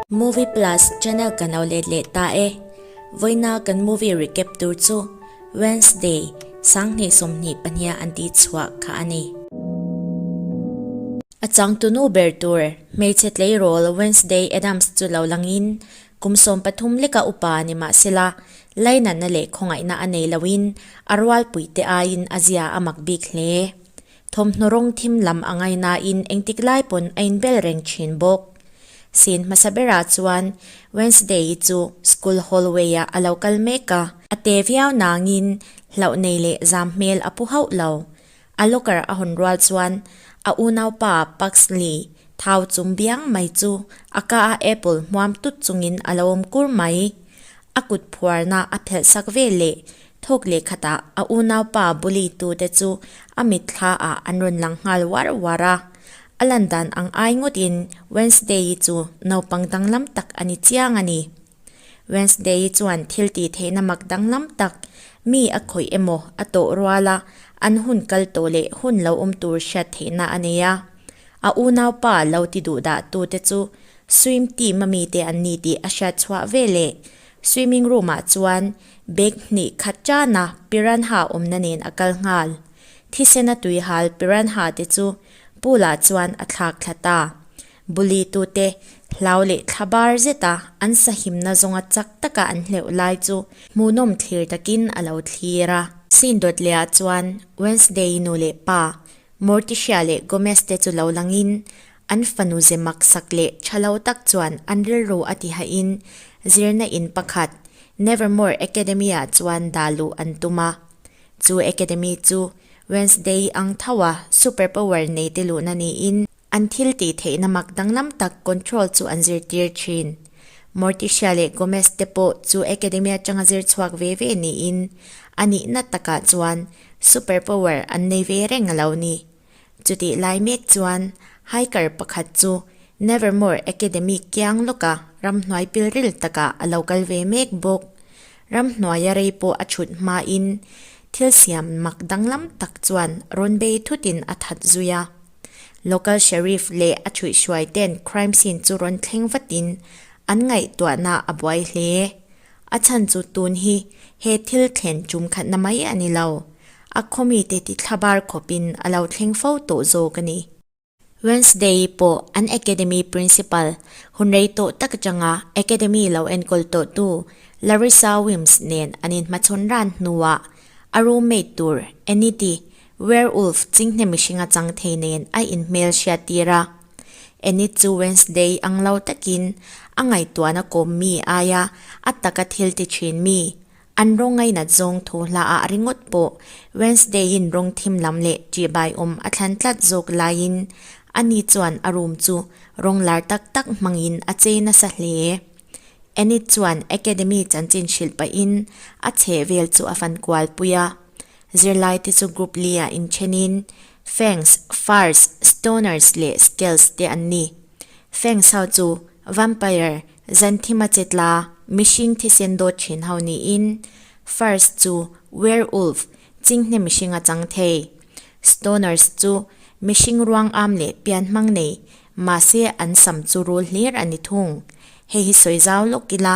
Movie Plus channel kan lo let leh ta e. Vawiina kan movie recap tur chu Wednesday, 2022 a an tih chhuah kha a ni. A changtunu ber tur hmeichhe tleirawl Wednesday Addams chu lo langin kum 13 leka upa ni mahsela lainatna leh khawngaihna a nei loin a rualpuite aiin a zia a mak bik hle. Thawmhnaw rawng thim lam a ngainain engtik lai pawn a inbel reng thin bawk. Scene hmasa berah chuan Wednesday-i chu school hallway-ah a lo kal mek a. A te viau nangin hlauh nei leh zam hmel a pu hauh lo. A locker a hawn rual chuan a unaupa Pugsley thau chum biang mai chu a ka a apple hmuam tut chungin a lo awm kur mai. A kut phuarna a phelh sak ve leh thawk leh khatah a unaupa bully tute chu a mitthla ah an rawn lang nghal uar uar a. A lan dan ang ai ngawtin Wednesday-i chu naupang danglam tak a ni chiang a ni. Wednesday-i chuan thil tih theihna mak danglam tak mi a khawih emaw a tawh rual a, an hun kal tawh leh hun lo awm tur hriat theihna a nei a. A unaupa lo ti duh dah tute chu Swim team a mite an ni tih a hriat chhuah ve leh swimming room ah chuan bag hnih khat tan a piranha awmna nen a kal nghal. Thisen a tui hal piranha te chu pool ah chuan a thlak thla ta. Bully tute hlau leh thla bar zet a an sahimna zawnga chak taka an hleuh lai chu hmuhnawm thlir takin a lo thlir a. Scene dawt leh ah chuan Wednesday nu leh pa Morticia leh Gomez te chu lo langin An fanu ze maksak leh tha lo tak chuan an rilru a ti hahin zirna in pakhat, Nevermore Academy-ah chuan dah luh an tum a. Chu academy chu Wednesday ang tho a super power nei te luhna niin an thil tih theihna mak danglam tak control chu an zirtir thin. Morticia leh Gomez te pawh chu academy atanga zir chhuak ve ve niin a nihna takah chuan super power an nei ve reng a lo ni. Chutih lai mek chuan hiker pakhat chu Nevermore Academy kiang lawka ramhnuai pilril takah a lo kal ve mek bawk. Ramhnuaia rei pawh a chhut hmain thil siam mak danglam tak chuan rawn bei thutin a that zui a. Local Sheriff leh a chhuihhruai ten crime scene chu rawn thleng vatin an ngaihtuahna a buai hle. A chhan chu tun hi he thil thlen tum khatna mai a ni lo. A khawmite ti thlabar khawpin a lo thleng fo tawh zawk a ni. Wednesday pawh an academy principal hun rei tawh tak atanga academy lo enkawl tawhtu Larissa Wims nen an inhmachhawn ran hnuah a roommate tur Enid-i werewolf chinghne mihringa chang thei nen a inhmel hriattir a. Enid chu Wednesday ang lo takin a ngaihtuahna kawm mi aia a taka thil ti thin mi. An rawng ngainat zawng thu hla ah ringawt pawh Wednesday-in rawng thim lam leh ṭihbai awm a thlan tlat zawk laiin ani chuan a room chu rawng lar tak tak hmangin a chei nasa hle. Enid chuan Academy chanchin hrilh pahin a chhehvel chu a fan kual pui a. Zirlaite chu group li-ah inthenin Fangs, Furs, Stoners leh Scales te an ni. Fangs ho chu vampire, zanthima che tla, mihring thisen dawt thin ho niin Furs chu werewolf, chinghne mihring a chang thei. Stoners chu mihring ruang am leh pian hmang nei, mahse an sam chu rul hlir a ni thung. Hei hi sawi zau lawk ila,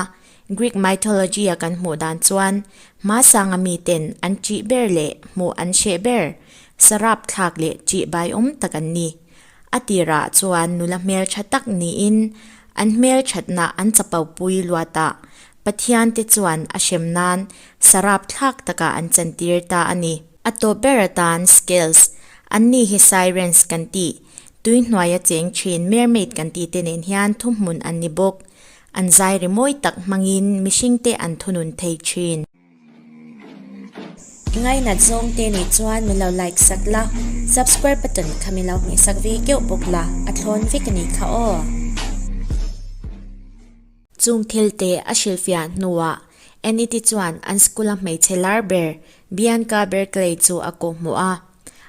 Greek mythology a kan hmuh dan chuan hmasanga miten an ṭih ber leh hmuh an hreh ber, sarap thlak leh ṭih baiawm tak an ni. A tirah chuan nula hmelṭha tak niin an hmelṭhatna an chapopui luatah Pathiante chuan a hrem nan sarap thlak takah an chantir ta a ni. A tawp ber atan scales, anni hi sirens kan tih, tui hnuaia cheng ṭhin mermaid kan tih te nen hian thuhmun an ni bawk. An zai ri mawi tak hmangin mihringte an thunun thei thin. Ngainat zawng te nih chuan min lo like sak la, subscribe button kha min lo hmeh sak ve keuh bawk la, a thlawn vek a nih kha aw. Chung thil te a hrilhfiah hnuah Anity chuan an school a hmeichhe lar ber Bianca Berkeley chu a kawhhmuh a.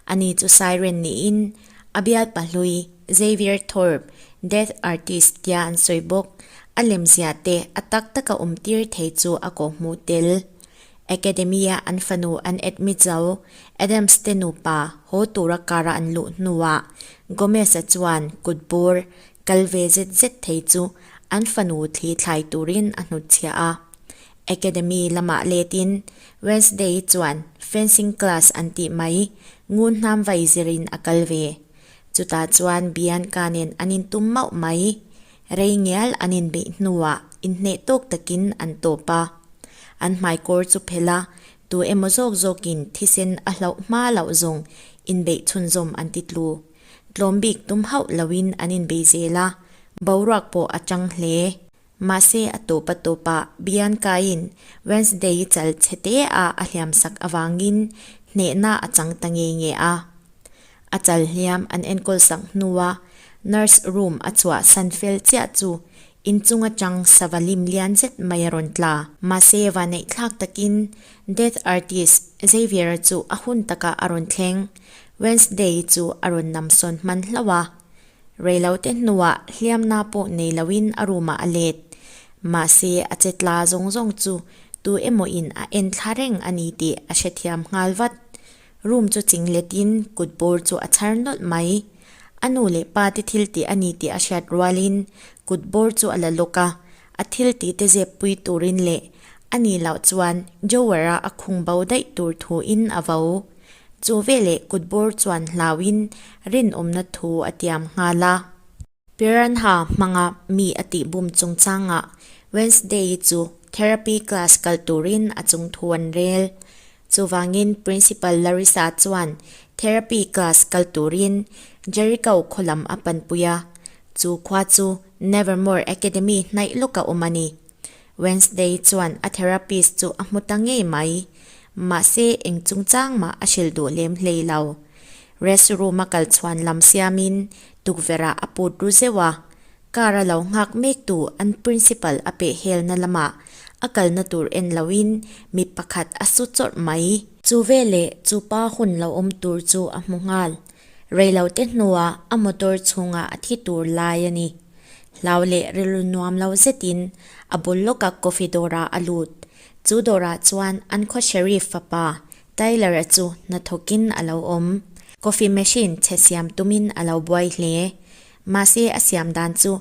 Ani chu siren niin a bial pahlui Xavier Thorpe, death artist tia an sawi bawk, a lemziah te a tak taka awm tir thei chu a kawhhmuh tel. Academy-a an fanu an admit zo, Adams te nupa haw tura car-a an luh hnuah Gomez-a chuan kut bur kal ve zet zet thei chu. an fanu thli thlai turin a hnutchhiah a. Academy lamah letin Wednesday chuan fencing class an tih mai ngun hnam vai zirin a kal ve. Chutah chuan Bianca nen an intum mauh mai. Rei ngial an inbeih hnuah inhneh tawk takin an tawp a. An hmaikawr chu phelh a, tu emaw zawk zawkin thisen a hlauh hma loh zawng inbeih chhunzawm an ti tlu. Tlawm bik tum hauh loin an inbei zel a, boruak pawh a chang hle. Mahse a tawp a tawpah Bianca-in Wednesday chal chhe te a a hliam sak avangin hnehna a chang ta nge nge a. A chal hliam an enkawl sak hnua nurse room a chhuah san fel chiah chu inchung atang sava lim lian zet mai a rawn tla. Mahse vaneih thlak takin death artist Xavier-a chu a hun takah a rawn thleng. Wednesday chu a rawn namsawn hman hlauh a. Reilote hnuah hliamna pawh nei loin a room ah a let. Mahse a che tla zawng zawng chu tu emaw in a en thla reng a ni tih a hrethiam nghal vat. Room chu ching letin kut bawr chu a chhar nawlh mai. A nu leh pa te thil tih a ni tih a hriat rualin kut bawr chu a la lawk a, a thil tih te zep pui turin leh a nih loh chuan Jower-a a khung bo daih tur thuin a vo. Chu veleh kut bawr chuan hlauin rinawmna thu a tiam nghal a. Piranha hmanga mi a tih bum chungchangah Wednesday-i chu therapy class kal turin a chung thu an rel. Chuvangin Principal Larissa chuan therapy class kal turin Jericho khaw lam a panpui a, chu khua chu Nevermore Academy hnaih lawka awm a ni. Wednesday chuan a therapist chu a hmu ta ngei mai. Mahse eng chungchang mah a hrilh duh lem hlei lo. Restroom a kal chhuan lam siamin tukverh-ah a put ru zeuh a, car a lo nghak mek tu an principal a peh helna lamah a kalna tur en loin mi pakhat a su chawrh mai. Chu veleh chu pa hun lo awm tur chu a hmu nghal. Reilote hnuah a motor chhungah a thi tur lai a ni. Hlau leh rilru nuam lo zetin a bul lawka coffee dawrah a lut. Chu dawrah chuan an khaw sheriff fapa Tyler-a chu hnathawkin a lo awm. Coffee machine chhe siam tumin a lo buai hle. Mahse a siam dan chu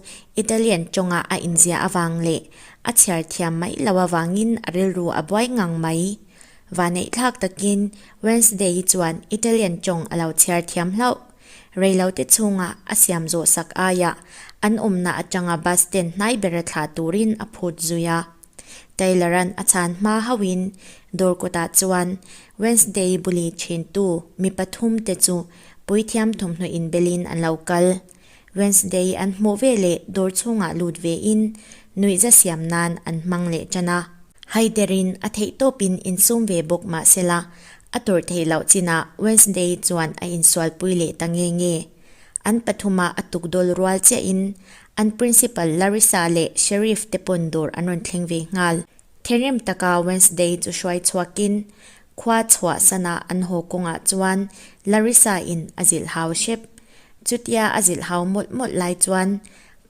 Italian tawnga a inziah avang leh a chhiar thiam mai lo avangin a rilru a buai ngang mai. Vaneihthlak takin Wednesday-i chuan Italian tawng a lo chhiar thiam hlauh. Reilote chhunga a siam zawh sak aiah an awmna atanga bus stand hnai bera thlah turin a phut zui a. Taylor-a'n a chhan hma hauhin dawr kawtah chuan Wednesday buli thintu mi pathum te chu puithiam thawmhnaw inbelin an lo kal. Wednesday an hmuh veleh dawr chhungah lut vein nuihza siam nan an hmang leh tan a. Haiderin a theihtawpin insum ve bawk mah sela, a tawrh theih loh chinah Wednesday chuan a insualpui leh ta nge nge. An pathuma a tukdawl rual chiahin an Principal Larissa leh Sheriff te pawn dawr an rawn thleng ve nghal. Thenrem taka Wednesday chu hruai chhuakin khua chhuah sana an haw kawngah chuan Larissa in a zilh hau hrep. Chutia a zilh hau mawlh mawlh lai chuan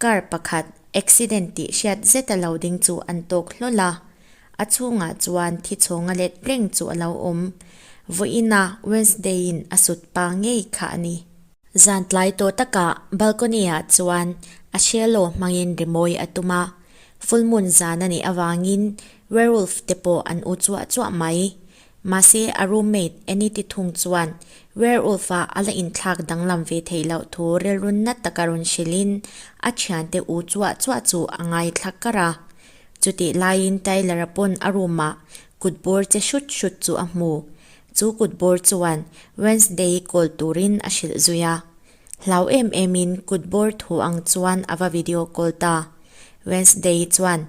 car pakhat accident tih hriat zeta lo ding chu an tawk hlawl a. A chhungah chuan thi chhawnga let reng chu a lo awm. Vawiina Wednesday-in a sut pa ngei kha a ni. Zan tlai tawh takah balcony-ah chuan a cello hmangin rimawi a tum a. Full moon zan a nih avangin werewolf te pawh an u chuah chuah mai. Mahse a roommate Annie ti thung chuan werewolf-a a la inthlak danglam ve theih loh thu rilru nat taka rawn hrilhin a thiante u chuah chuah chu a ngaithla kar a. Chutih laiin Tyler-a pawn a room-ah kut bawr che hrut hrut chu a hmu. Chu kut bawr chuan Wednesday call turin a hrilh zui a. Hlau em emin kut bawr thu ang chuan a va video call ta. Wednesday chuan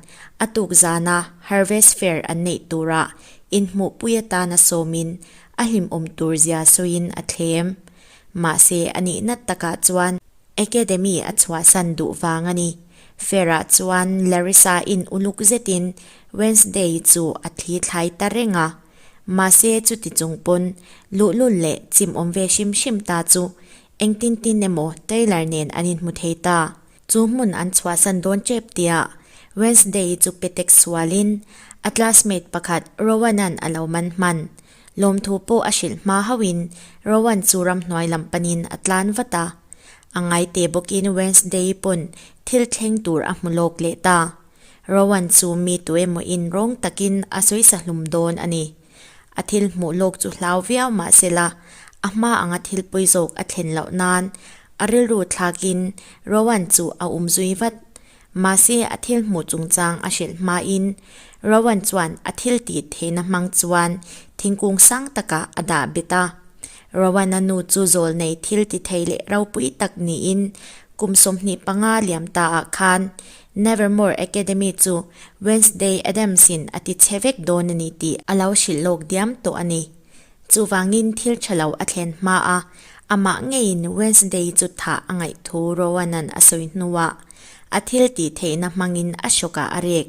a tuk zana Harvest Fair an neih turah inhmuhpui atana sawmin a hlimawm tur zia sawiin a thlem. Mahse a nihna takah chuan Academy a chhuahsan duh vang a ni. Fair-ah chuan Larissa-in uluk zetin Wednesday chu a thli thlai ta reng a. Mahse chuti chung pawn luhlul leh chim awm ve hrim hrim ta chu engtin tin emaw Taylor nen an inhmu thei ta. Chu hmun an chhuahsan dawn tep tia Wednesday chu petek sualin a classmate pakhat Rowan-a'n a lo man hman. Lawmthu pawh a hrilh hma hauhin Rowan chu ramhnuai lam panin a tlan vat a. A ngaite bawkin Wednesday pawn thil thleng tur a hmu lawk leh ta. Rowan chu mi tuemaw in rawng takin a sawisa hlum dawn a ni. A thil hmuh lawk chu hlau viau mah sela, a hma anga thil pawi zawk a thlen loh nan a rilru thlakin Rowan chu a um zui vat. Mahse a thil hmuh chungchang a hrilh hmain Rowan chuan a thil tih theihna hmang chuan thingkung sang takah a dah bet a. Rowan-a nu chu zawl nei thil ti thei leh ropui tak niin kum 25 liam ta ah khan Nevermore Academy chu Wednesday Addams-in a ti chhe vek dawn a ni tih a lo hrilh lawk diam tawh a ni. Chuvangin thil tha lo a thlen hma a, amah ngeiin Wednesday chu thah a ngaih thu Rowan-a'n a sawi hnuah a thil tih theihna hmangin a hrawkah a rek.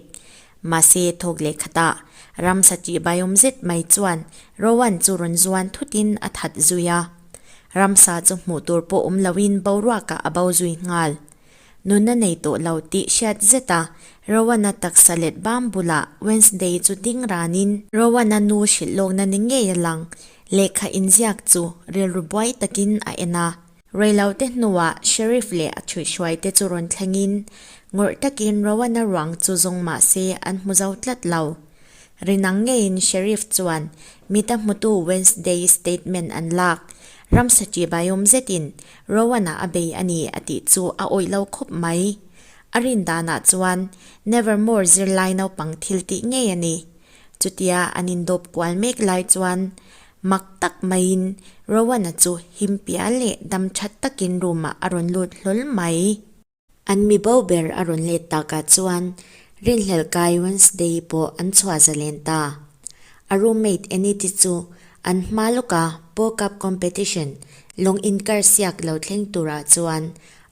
Mahse thawk leh khatah ramsa tihbaiawm zet mai chuan Rowan chu rawn zuan thutin a that zui a. Ramsa chu hmuh tur pawh awm loin boruakah a bo zui nghal. Nunna nei tawh lo tih hriat zet a, Rowan-a taksa let bam bulah Wednesday chu ding ranin. Rowan-a nu hrilh lawkna ni ngei a lang, lehkha inziak chu rilru buai takin a en a. Reilote hnuah Sheriff leh a chhuihhruaite chu rawn thlengin, ngawrh takin Rowan-a ruang chu zawng mah se an hmu zo tlat lo. Rinang ngeiin Sheriff chuan mita hmutu Wednesday statement an lak, ramsa ṭihbaiawm zetin Rowan-a a bei a ni a tih chu a awih lo khawp mai. A rin danah chuan Nevermore zirlai naupang thil tih ngei a ni. Chutia an indawp kual mek lai chuan mak tak maiin Rowan-a chu him pial leh dam that takin room-ah a rawn lut hlawl mai. An mi bo ber a rawn let takah chuan rinhlelh kai Wednesday pawh an chhuah zalen ta. A roommate Enid-i chu an hma lawka Paw Cup competition lawng inkar siak lo thleng turah chuan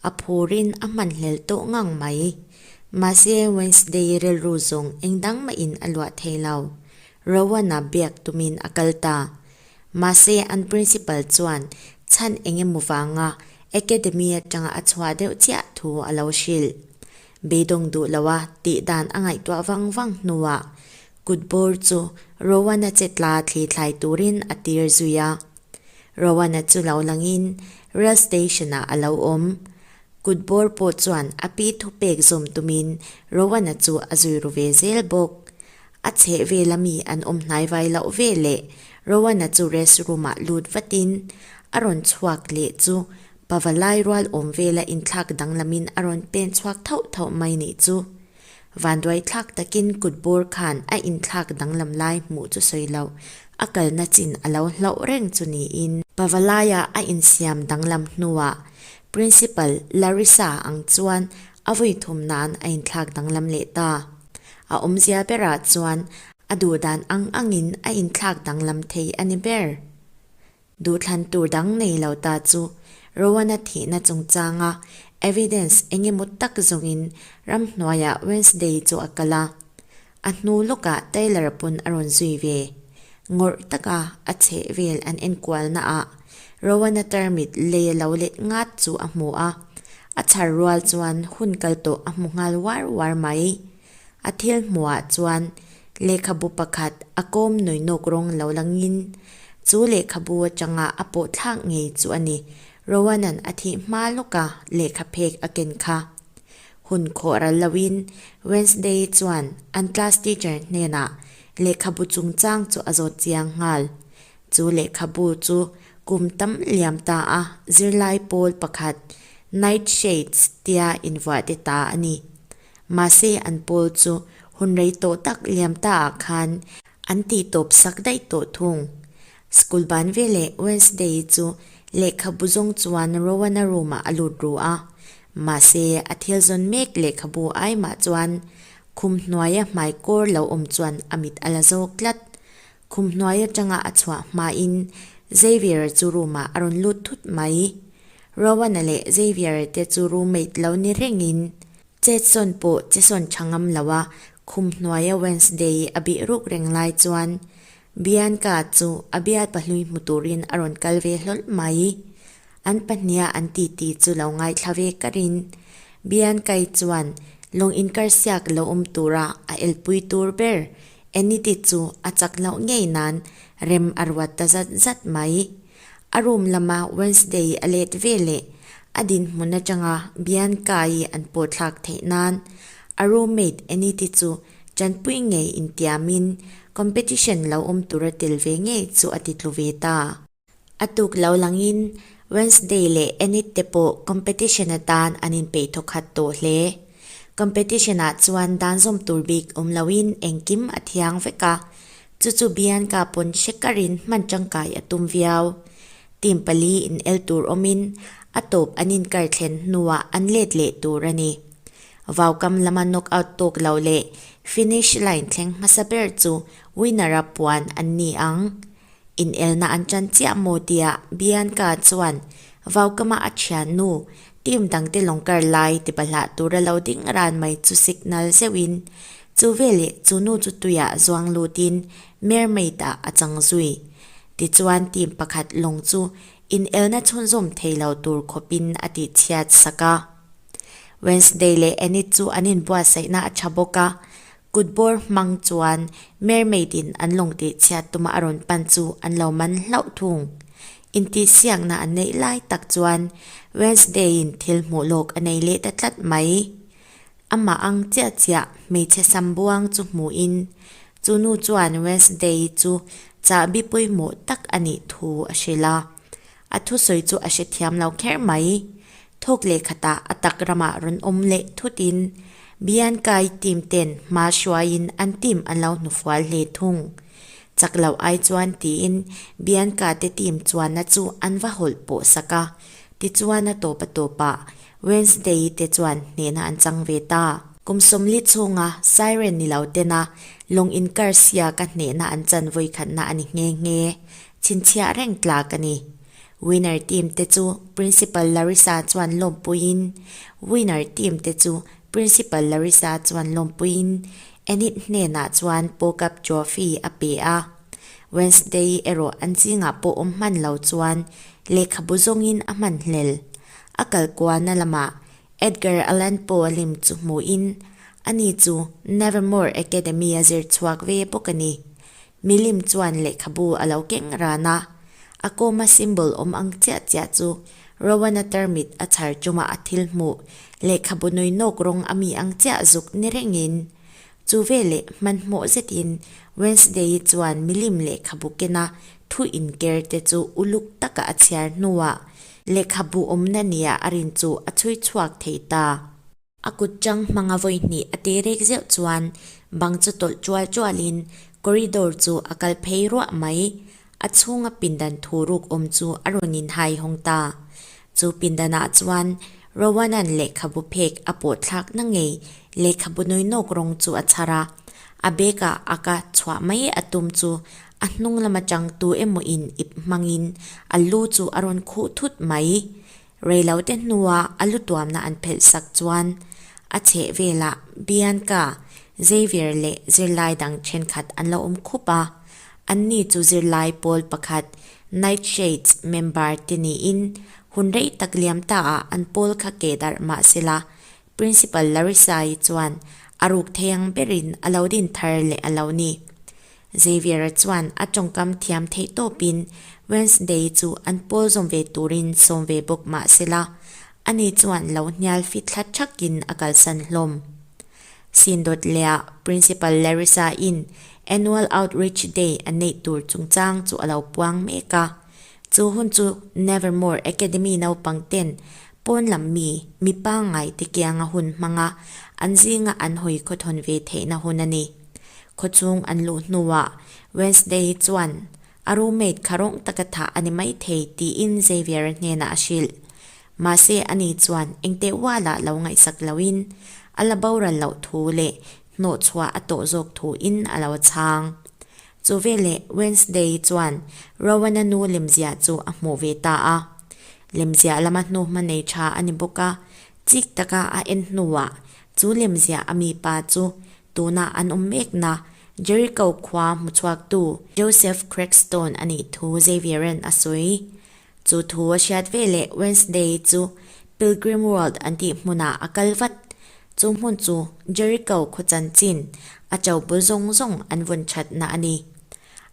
a phurin a hmanhlel tawh ngang mai. Mahse Wednesday rilru zawng engdang mahin a luah thei lo. Rowan-a biak tumin a kal ta. Mahse an principal chuan chhan eng emaw vanga Academy atanga a chhuah deuh chiah thu a lo hrilh. Beidawng duh loa tih dan a ngaihtuah vang vang hnuah kut bawr chu Rowan-a che tla thli thlai turin a tir zui a. Rowan-a chu lo langin rail station-ah a lo awm. Kut bawr pawh chuan a pi thupek zawm tumin Rowan-a chu a zui ru ve zel bawk. A chheh vela mi an awm hnai vai loh ve leh Rowan-a chu rest room-ah lut vatin a rawn chhuak leh chu pavalai rual awm vela inthlak danglamin a rawn pen chhuak thauh thauh mai nih chu. Vanduai thlak takin kut bawr khan a inthlak danglam lai hmuh chu sawi loh a kalna chin a lo hlauh reng chu niin. Pavalai-a a insiam danglam hnuah Principal Larissa ang chuan a vawi thum nan a inthlak danglam leh ta. A awmzia berah chuan a duh dan ang angin a inthlak danglam thei a ni ber. Duhthlan tur dang nei lo ta chu Rowan-a thihna chungchanga evidence eng emaw tak zawngin ramhnuaiah Wednesday chu a kal a. A hnu lawkah Taylor-a pawn a rawn zui ve. Ngawrh taka a chheh vel an enkualnaah Rowan-a tarmit lei a lo let ngat chu a hmu a. A chhar rual chuan hun kal tawh a hmu nghal uar uar mai. A thil hmuhah chuan lehkhabu pakhat a kawm nui nawk rawng lo langin chu lehkhabu atanga a pawh thlak ngei chu a ni. Rowan-a'n a thih hma lawka lehkha phek a ken kha. Hun khawh ral loin Wednesday chuan an class teacher hnenah lehkhabu chungchang chu a zawt chiang nghal. Chu lehkhabu chu kum tam liam ta a zirlai pawl pakhat Night Shades tia invuah te ta a ni. Mahse an pawl chu hun rei tawh tak liam ta ah khan an tih tawp sak daih tawh thung. School ban veleh Wednesday chu lehkhabu zawng chuan Rowan-a room ah a lut ru a. Mahse a thil zawn mek lehkhabu ai mah chuan khum hnuaia hmai kawr lo awm chuan a mit a la zawk tlat. Khum hnuai atanga a chhuah hmain Xavier-a chu room-ah a rawn lut thut mai. Rowan-a leh Xavier-a te chu roommate lo ni rengin chetsawn pawh chesawn tha ngam lo a, khum hnuaia Wednesday a bih ruk reng lai chuan Bianca chu a bial pahlui hmu turin a rawn kal ve hlawl mai. An pahniha an titi chu lo ngaithla ve karin Bianca-i chuan lawng inkarsiak lo awm tura a elpui tur ber Enid-i chu a chak loh ngei nan rem a ruat ta zat zat mai. A room lama Wednesday a let ve leh. A dinhmun atanga Bianca-i an pawhthlak theih nan a roommate Anity chu tanpui ngei intiamin competition lo awm tura tel ve ngei chu a ti tlu ve ta. A tuk lo langin Wednesday leh Enid te pawh competition atan an inpeih thawkhat tawh hle. Competition ah chuan dan zawm tur bik awm loin engkim a thiang vek a, chu chu Bianca pawn hre karin hman tangkai a tum viau. Team pali in el tur awmin a tawp an inkar thlen hnuah an let leh tur a ni. Vaukam lama knock out tawk lo leh finish line thleng hmasa ber chu winner a puan an ni ang. Inelna an ṭan chiah maw tia Bianca chuan vaukama a ṭhiannu team dangte lawngkar lai ti bahlah tura lo ding ran mai chu signal zeuhin chu veleh chu nu chu tuiah zuang lutin mermaid ah a chang zui. Tichuan team pakhat lawng chu inelna chhunzawm thei lo tur khawpin a tihchhiat sak a. Wednesday leh Enid chu an inbuatsaihna a ṭha bawk a, Kut bawr hmang chuan mermaid in an lawng tih chhiat tuma a rawn pan chu an lo man hlauh thung. Intihsiakna an neih lai tak chuan Wednesday in thil hmuh lawk a nei leh ta tlat mai. Amah ang chiah chiah hmeichhe sam buang chu hmuhin chu nu chuan Wednesday chu chahbi pawimawh tak a nih thu a hrilh a. A thusawi chu a hrethiam lo kher mai. Thawk leh khatah a tak ramah rawn awm leh thutin Bianca-i team ten hma hruaiin an team an lo hnufual hle thung. Chak loh ai chuan tiin Bianca te team chuanna chu an va hawlh pawh sak a, tichuan a tawp a tawpah Wednesday-i te chuan hnehna an chang ve ta. Kum 40 chhunga Siren ni lo tena lawng inkar siaka hnehna an chan vawikhatna a ni nghe nghe. Chhinchhiah reng tlak a ni. Winner team te chu Principal Larissa chuan lawmpuiin Winner team te chu Principal Larissa chuan lawmpuiin Enid hnenah chuan Pocup Trophy a pe a. Wednesday erawh an zingah pawh awm hman lo chuan lehkhabu zawngin a hman hlel. A kal kualna lamah Edgar Allan Poe lim chu hmuhin ani chu Nevermore Academy a zir chhuak ve bawk a ni. Milim chuan lehkhabu a lo keng ran a, a kawma symbol awm ang chiah chiah chu Rowan-a tarmit a chhar chuma a thil hmuh lehkhabu nui nawk rawng a mi ang chiah zuk ni rengin. Chu veleh hmanhmawh zetin Wednesday-i chuan milim lehkhabu kena thu inker te chu uluk taka a chhiar hnuah lehkhabu awmna nia a rin chu a chhui chhuak thei ta. A kut chang hmanga vawi hnih a te rek zeuh chuan bang chu tawlh tual tualin corridor chu a kal phei ruah mai. A chhunga pindan thu ruk awm chu a rawn inhai hawng ta. Chu pindanah chuan Rowan-a'n lehkhabu phek a pawh thlakna ngei lehkhabu nui nawk rawng chu a chhar a. A bag-ah a ka chhuah mai a tum chu a hnung lam atang tu emaw in ip hmangin a lu chu a rawn khuh thut mai. Reilote hnua a lu tuamna an phelh sak chuan a chheh velah Bianca, Xavier leh zirlai dang thenkhat an lo awm khup a. Anni chu zirlai pawl pakhat Nightshades member te niin hun rei tak liam taah an pawl kha keh darh mah sela Principal Larissa-i chuan a ruk thei ang berin a lo din thar leh a lo ni. Xavier-a chuan a tawngkam thiam theih tawpin Wednesday chu an pawl zawm ve turin sawm ve bawk mah sela, ani chuan lo hnial fit thla thakin a kalsan hlawm. Sin dawt lehah Principal Larissa-in Annual Outreach Day a neih tur chungchang chu a lo puang mek a. Chu hun chu Nevermore Academy naupang ten pawn lam mi, mi pangngai te kianga hun hmanga an zinga an hawi khawthawn ve theihna hun a ni. Khawchhung an luh hnuah Wednesday chuan a roommate kha rawng taka thah a ni maithei tiin Xavier-a hnenah a hrilh. Mahse ani chuan engteh ualah lo ngaihsak loin a la boral loh thu leh hnawhchhuah a tawh zawk thuin a lo chhang. Chu veleh Wednesday chuan Rowan-a nu lemziah chu a hmuh ve ta a. Lemziah lama hnuhma nei tha a ni bawk a, chik taka a en hnuah chu lemziah a mipa chu Tuna an awm mekna Jericho khua hmuchhuaktu Joseph Crackstone a nih thu Xavier-a'n a sawi. Chu thu a hriat veleh Wednesday chu Pilgrim World an tih hmunah a kal vat. Chu hmun chu Jericho khaw chanchin a cho bul zawng zawng an vawn thatna a ni.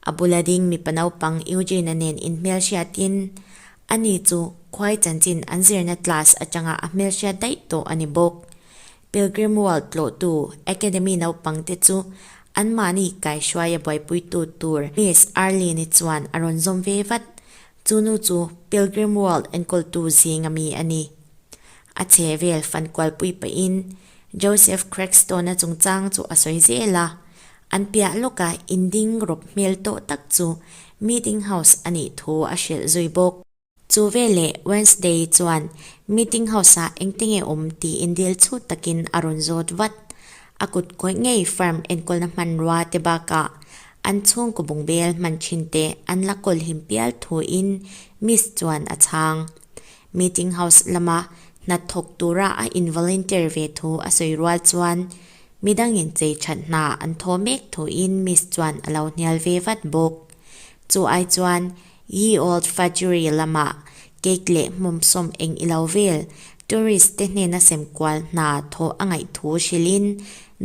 A bula ding mipa naupang Eugene-a nen inhmelhriatin. Ani chu khuai chanchin an zirna class atanga a hmelhriat daih tawh a ni bawk. Pilgrim World tlawhtu Academy naupangte chu anmahni kaihruaia buaipuitu tur Miss Arlene-i chuan a rawn zawm ve vat. Chu nu chu Pilgrim World enkawltu zinga mi a ni. A chhe vel fankualpui pahin Joseph Crackstone-a chungchang chu a sawi zel a. An piah lawka inding rawp hmel tawh tak chu meeting house a nih thu a hrilh zui bawk. Chu veleh Wednesday chuan meeting house-ah engtenge awm tiin dil chhut takin a rawn zawt vat. A kut kawih ngei firm enkawlna hmanrua te bakah an chhungkaw bungbel hman thin te an la kawl him pial thuin Miss chuan a chhang. Meeting house lama hna thawk tura a in-volunteer ve thu a sawi rual chuan midangin chei that hna an thaw mek thuin Miss chuan a lo hnial ve vat bawk. Chu ai chuan Ye Olde Factory lamah cake leh hmawmsawm eng i lo vel tourist te hnena sem kual hna thawh a ngaih thu hrilhin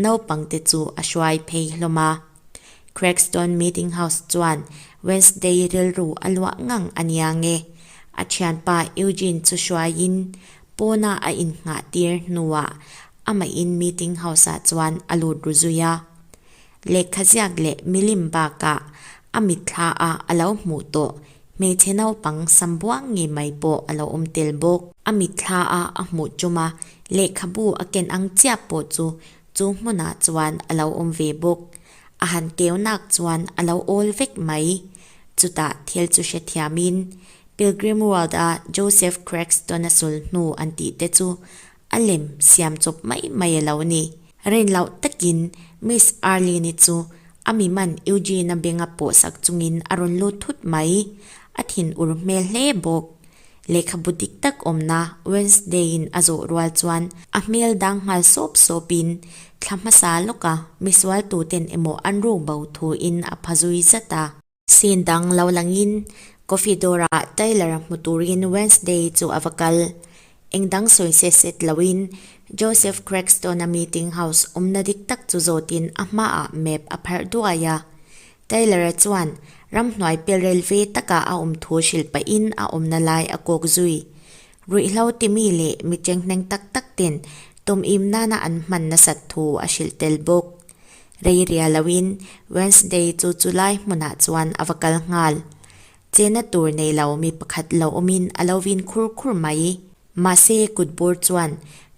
naupang te chu a hruai phei hlawm a. Craigstone Meeting House chuan Wednesday rilru a luah ngang a nia nge. A thianpa Eugene chu hruaiin pawna a innghah tir hnuah amahin meeting house-ah chuan a lut ru zui a. Lehkha ziak leh milim bakah a mitthla a a lo hmuh tawh hmeichhe naupang sam buang ngei mai pawh a lo awm tel bawk. A mitthla a a hmuh ṭuma lehkhabu a ken ang chiah pawh chu chu hmunah chuan a lo awm ve bawk. A han keu nak chuan a lo awl vek mai. Chutah thil chu hrethiamin Pilgrim World-a Joseph Cragston-a sul hnu an tih te chu A lem siam chawp mai mai a lo ni. Rin loh takin Miss Arlene-i chu a mi man Eugene-a benga pawh sak chungin a rawn lut thut mai. A thin ur hmel hle bawk. Lehkhabu dik tak awmna Wednesday-in a zawh rual chuan a hmel dang nghal sawp sawpin thla hmasa lawka misual tuten emaw an ruk bo thuin a pha zui zat a. Scene dang lo langin coffee dawrah Tyler hmu turin Wednesday chu a va kal. Eng dang sawi set set loin Joseph Craigstone-a meeting house awmna dik tak chu zawtin a hmaah map a pharh duai a. Tyler-a chuan ramhnuai pelrel ve takah a awm thu hrilh pahin a awmna lai a kawk zui. Ruihhlo timi leh mi chenghneng tak tak ten tawmim nana an hman nasat thu a hrilh tel bawk. Rei ria loin Wednesday chu chulai hmunah chuan a va kal nghal. Chena tur nei lo mi pakhat lo awmin a lo vin khur khur mai. Mahse kut bur chuan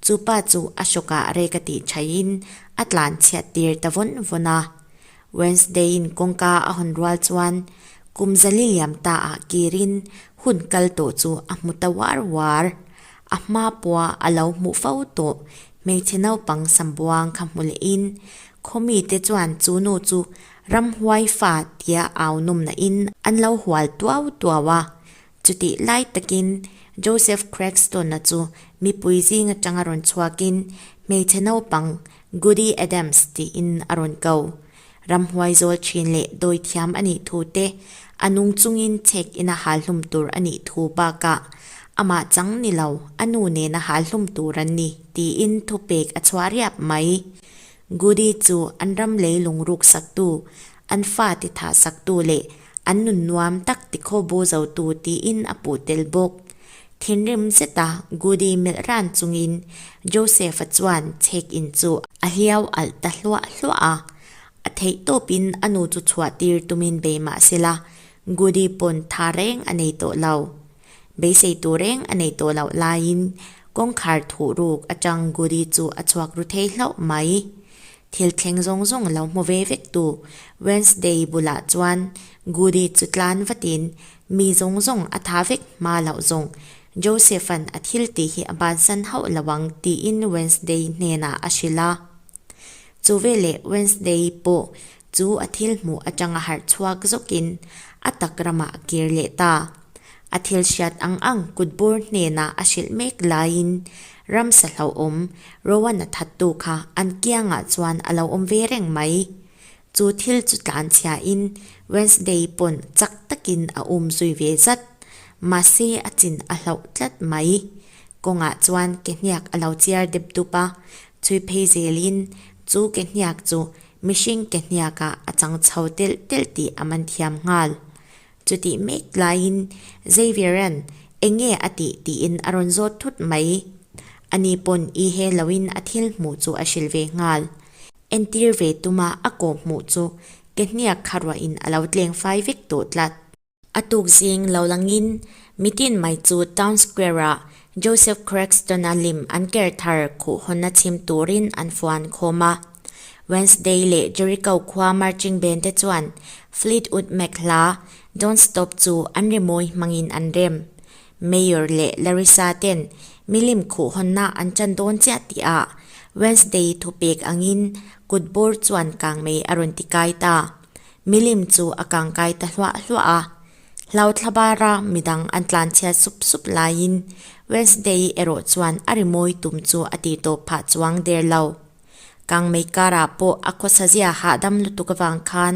chu pa chu a hrawkah rek a tih thaiin a tlan chhiat tir ta vawn vawn a. Wednesday-in kawngka a hawn rual chuan kum zali liam ta ah kirin hun kal tawh chu a hmu ta uar uar. A hma pawha a lo hmuh fo tawh hmeichhe naupang sambuang kha hmu lehin khawmite chuan chu nu chu ramhuai fa tia au nawmnahin an lo hual tuau tuau a. Chutih lai takin Joseph Craigstone-a chu mipui zing atanga rawn chhuakin hmeichhe naupang Goody Adams tiin a rawn ko. Ramhuai zawl thin leh dawi thiam a nih thu te, a nung chungin chhek ina hal hlum tur a nih thu bakah amah chang ni lo, a nu nena hal hlum tur an ni tiin thupek a chhuah riap mai. Goody chu an ram lei lungruk saktu, an fate thah saktu leh an nun nuam tak tikhaw bu zotu tiin a puh tel bawk. Thinrim zeta Goody melh ran chungin Joseph-a chuan chhek in chu a hliau alh ta hluah hluah a. A theih tawpin a nu chu chhuah tir tumin bei mah sela, Goody pawn tha reng a nei tawh lo. Beisei tur reng a nei tawh loh laiin kawngkhar thuh ruk atang Goody chu a chhuak ru thei hlauh mai. Thil thleng zawng zawng lo hmu ve vek tu Wednesday bulah chuan Goody chu tlan vatin mi zawng zawng a tha vek hma loh zawng Joseph-a'n a thil tih hi a bansan hauh lo ang tiin Wednesday hnenah a hrilh a. Chu veleh Wednesday pawh chu a thil hmuh atanga harh chhuak zawkin a tak ramah a kir leh ta. A thil hriat ang ang kutbur hnenah a hrilh mek laiin ramsa hlauhawm Rowan a thattu kha an kiangah chuan a lo awm ve reng mai. Chu thil chu tlanchhiain Wednesday pawn chak takin a um zui ve zat. Mahse a chin a hlauh tlat mai. Kawngah chuan ke hniak a lo chiar dep dup a, chhui phei zelin chu ke hniak chu mihring ke hniakah a chang chho telh telh tih a man thiam nghal. Chutih mek laiin Xavier-a'n. Enge a tih tiin a rawn zawt thut mai. Ani pawn i he loin a thil hmuh chu a hrilh ve nghal. Entir ve tuma a kawh hmuh chu ke hniak kha ruahin a lo tleng fai vek tawh tlat. A tuk zing lo langin mitin mai chu Town Square-ah Joseph Craxton-a lim an ker thar khuh hawnna chhim turin an fuan khawm a. Wednesday leh Jericho khua marching band te chuan Fleetwood Mac hla Don't Stop chu an rimawi hmangin an rem. Mayor leh Larissa ten milim khuh hawnna an chan dawn chiah tihah Wednesday thupek angin kut bawr chuan kangmei a rawn ti kai ta. Milim chu a kangkai ta hluah hluah a. Hlauthla bara midang an tlanchhiat sup sup laiin Wednesday erawh chuan a rimawi tum chu a tih tawp phah chuang der lo. Kangmei karah pawh a khawsa zia hahdam lutuk avang khan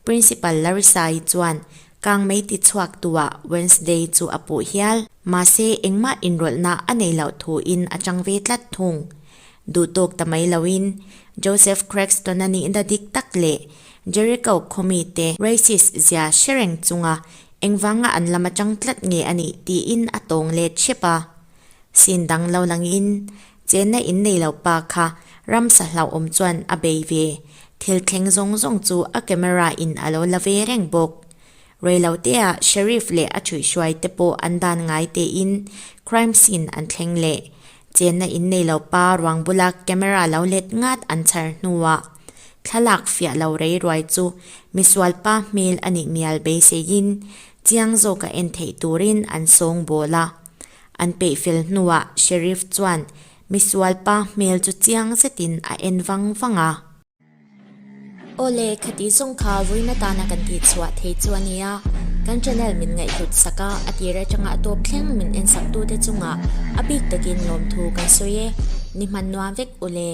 Principal Larissa-i chuan kangmei ti chhuak tuah Wednesday chu a puh hial. Mahse engmah inrawlhna a nei loh thuin a chang ve tlat thung. Duhtawk ta mai loin Joseph Craxton-a nihna dik tak leh Jericho khawmite racist zia hre reng chunga engvanga an lam atang tlat nge a nih tiin a tawng let hrep a. Sin dang lo langin chenna in nei lo pa kha ramsa hlauhawm chuan a bei ve. Thil thleng zawng zawng chu a camera in a lo la ve reng bawk. Reiloteah Sheriff leh a thuihhruai te pawh an dan ngai tein crime scene an thleng leh. Chenna in nei lo pa ruang bula camera lo let ngat an chhar hnuah thlalak fiah lo rei ruai chu misual pa hmel a nih mial beiseiin chiang zawka en theih turin an sawng bawl a. An peih fel hnuah Sheriff chuan misual pa hmel chu chiang zetin a en vang vang a. Awle, khati zawng kha vawiin atana kan tih chhuah thei chu a nia. Kan channel min ngaihhlut sak a, a tir atanga a tawp thleng min en sak tute chungah a bik takin lawmthu kan sawi e. Ni hman nuam vek ule.